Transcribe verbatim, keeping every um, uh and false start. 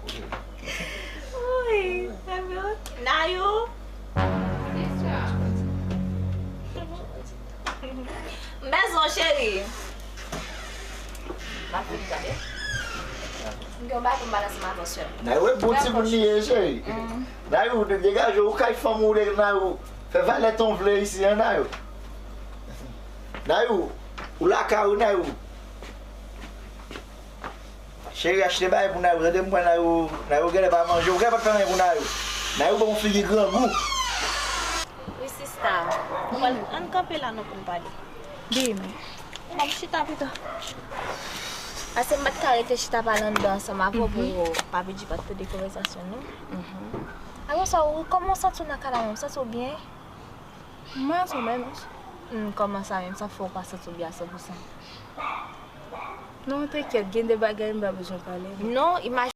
Wi, ebyen, Nayou. M bezwen w, cheri. M ap vin tande. M gen yon bagay pou m pale ansanm avè w sèlman. Nayou, e bon timoun li ye, cheri. Nayou, degaje w, ou kay fanm ou, Nayou. Fè valè tan w vle isi an, Nayou. Nayou, ou lakay ou, Nayou. Cheri, achte bagay pou Nayou, tande m pran Nayou. Nayou genlè pa manje, ou genlè pa t fè anyen pou Nayou. Nayou ban yon figi grangou. Wi, sista. Ann kanpe la non pou n pale. Byen. M ap chita pito. Paske m pa t ka rete chita pale anndan ansanm avè w pou Papi G pa t tande konvèsasyon nou. Apre sa, ou, kòman w santi w nan kay la menm? Ou santi w byen? Mwen ansanm menm. Hmm, kòman sa menm? Sa fè w pa santi w byen a san pou san? Non, te kyèt, gen de bagay m pa bezwen pale. Non, imaj